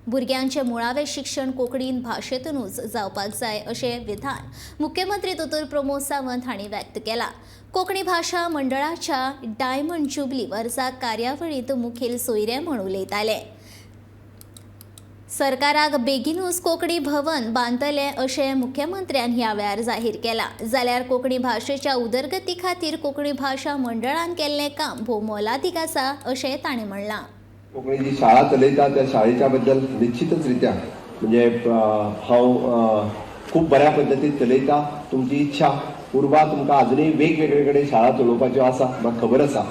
भुरग्यांचें मुळावें शिक्षण कोंकणी भाशेंतूनच जावपाक जाय अशें विधान मुख्यमंत्री दोतोर प्रमोद सावंत हांणी व्यक्त केलां. कोंकणी भाशा मंडळाच्या डायमंड जुबली वर्सा कार्यावळींत मुखेल सोयरे म्हूण उलयताले. सरकाराक बेगिनूच कोंकणी भवन बांदतले अशें मुख्यमंत्र्यान ह्या वेळार जाहीर केलां. जाल्यार कोंकणी भाशेच्या उदरगती खातीर कोंकणी भाशा मंडळान केल्लें काम भोव मोलादीक आसा अशें ताणें म्हणलां. कोंकणी जी शाळा चलयता त्या शाळेच्या बद्दल निश्चितच रित्या म्हणजे हांव खूब बऱ्या पद्दतीन चलयता. तुमची इच्छा, उर्बा तुमकां अजुनूय वेगवेगळे कडेन शाळा चलोवपाच्यो आसा, म्हाका खबर आसा.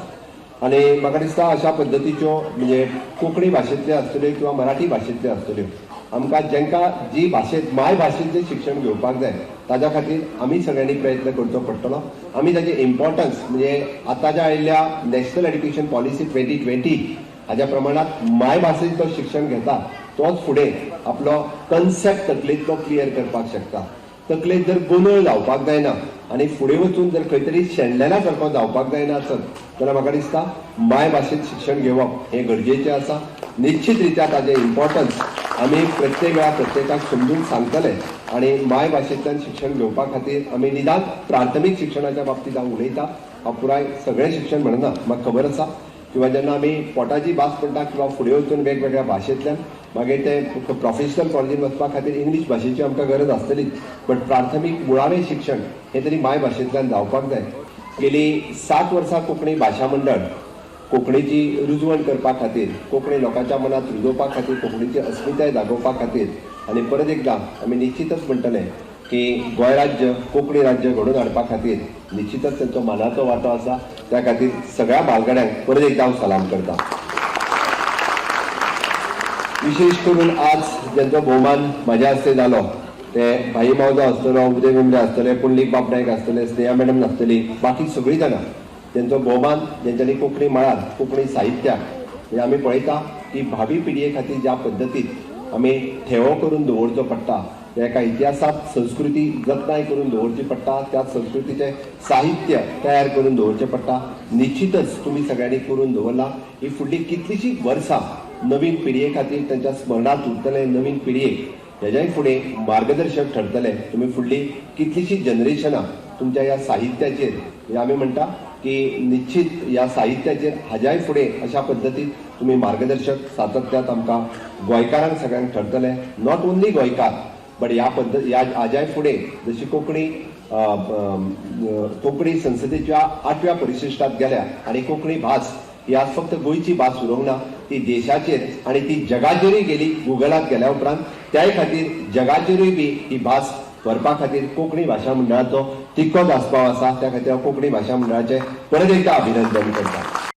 आनी म्हाका दिसता अशा पद्दतीच्यो, म्हणजे कोंकणी भाशेंतल्यो आसतल्यो किंवा मराठी भाशेंतल्यो आसतल्यो, आमकां जांकां जी भाशेंत, माय भाशेंत जें शिक्षण घेवपाक जाय, ताज्या खातीर आमी सगळ्यांनी प्रयत्न करचो पडटलो. आमी ताजें इम्पॉर्टन्स, म्हणजे आतांच्या आयिल्ल्या नॅशनल एड्युकेशन पॉलिसी 2020 हाज्या प्रमाणात मायभाशेंत जो शिक्षण घेता तोच फुडें आपलो कन्सेप्ट तकलेंतलो क्लियर करपाक शकता. तकलेंत जर गोंदळ जावपाक जायना आनी फुडें वचून जर खंय तरी शेणलेल्या सारको जावपाक जायना आसत जाल्यार म्हाका दिसता मायभाशेंत शिक्षण घेवप हें गरजेचें आसा. निश्चित रित्या ताजें इम्पॉर्टन्स आमी प्रत्येक वेळा प्रत्येकाक समजून सांगतले आनी मायभाशेंतल्यान शिक्षण घेवपा खातीर आमी निदान प्राथमीक शिक्षणाच्या बाबतींत हांव उलयतां, हांव पुराय सगळें शिक्षण म्हणना. म्हाका खबर आसा किंवा जेन्ना आमी पोटाची भास म्हणटा किंवा फुडें वचून वेगवेगळ्या भाशेंतल्यान मागीर ते प्रोफेशनल कॉलेजीन वचपा खातीर इंग्लीश भाशेची आमकां गरज आसतलीच, बट प्राथमीक मुळावें शिक्षण हें तरी मायभाशेंतल्यान जावपाक जाय. गेली 60 वर्सां कोंकणी भाशा मंडळ कोंकणीची रुजवण करपा खातीर, कोंकणी लोकांच्या मनांत रुजोवपा खातीर, कोंकणीची अस्मिताय दाखोवपा खातीर आनी परत एकदां आमी निश्चितच म्हणटले की गोंय राज्य कोंकणी राज्य घडोवन हाडपा खातीर निश्चितच तांचो मानाचो वांटो आसा. त्या खातीर सगळ्या म्हालगड्यांक परत एकदां हांव सलाम करता. विशेश करून आज ज्यांचो भोवमान म्हाज्या हस्ते जालो ते भाई मावजो आसतलो, उदय भेंब्रे आसतले, पुंडलीक बाब नायक आसतले, स्नेहा मॅडम आसतली, बाकी सगळीं जाणां ज्यांचो भोवमान ज्यांच्यानी कोंकणी मळार, कोंकणी साहित्याक, म्हणजे आमी पळयता की भावी पिळगे खातीर ज्या पद्दतीन आमी ठेवो करून दवरचो पडटा, एका इतिहासात संस्कृती जतनाय करून दवरची पडटा, त्या संस्कृतीचें साहित्य तयार करून दवरचें पडटा. निश्चितच तुमी सगळ्यांनी करून दवरला. ही फुडली कितलीशीं वर्सां नवीन पिळगे खातीर तांच्या स्मरणांत उरतलें, नवीन पिळगेक हेज्याय फुडें मार्गदर्शक ठरतले. तुमी फुडली कितलीशीं जनरेशनां तुमच्या ह्या साहित्याचेर, म्हणजे आमी म्हणटा की निश्चित ह्या साहित्याचेर हाज्याय फुडें अशा पद्दतीन तुमी मार्गदर्शक सातत्यात आमकां गोंयकारांक सगळ्यांक ठरतले. Not only गोंयकार, बट ह्या पद्दत ह्या हाज्याय फुडें जशी कोंकणी कोंकणी संसदेच्या आठव्या परिशिष्टात गेल्या आनी कोंकणी भास ही आज फक्त गोंयची भास उरूंक ना, ती देशाचेर आनी ती जगाचेरूय गेली. गुगलात गेल्या उपरांत त्याय खातीर जगाचेरूय बी ही भास व्हरपा खातीर कोंकणी भाशा मंडळाचो तितकोच आस्पाव आसा. त्या खातीर हांव कोंकणी भाशा मंडळाचें परत एकदां अभिनंदन करता.